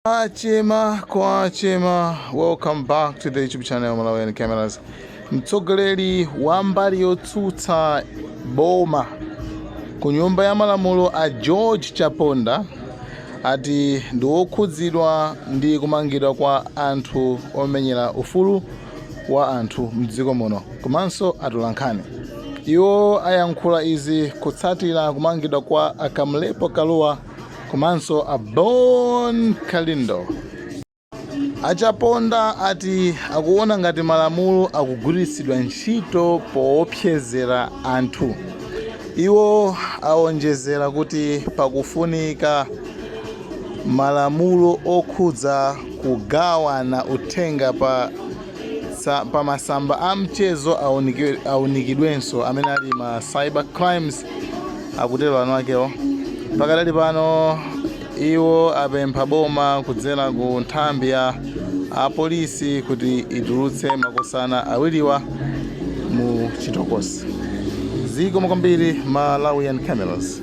Kwachema, kwachema, welcome back to the YouTube channel Malawian Cameras. Mtsogoleri wa mbali yotsutsa boma ku Nyumba ya Malamulo a George Chaponda ati ndi wokhudzidwa ndi kumangidwa kwa anthu omenyera ufulu wa anthu mdziko muno komanso atolankhani. Iwo ayankhula izi kutsatira kumangidwa kwa a Kamlepo Kalua komanso a Bon Kalindo. A Chaponda ati akuona ngati malamulo akugwiritsidwa ntchito poopsezera anthu. Iwo awonjezera kuti pakufunika malamulo okhudza kugawana uthenga pa pa masamba a mchezo aunikidwenso amene ali ma cyber crimes, akutero eni akewo. Pakadali pano iwo apempha boma kudzera ku nthambi ya apolisi kuti itulutse makosana awiriwa mu chitokosi. Zikomo kwambiri, Malawian Cameras.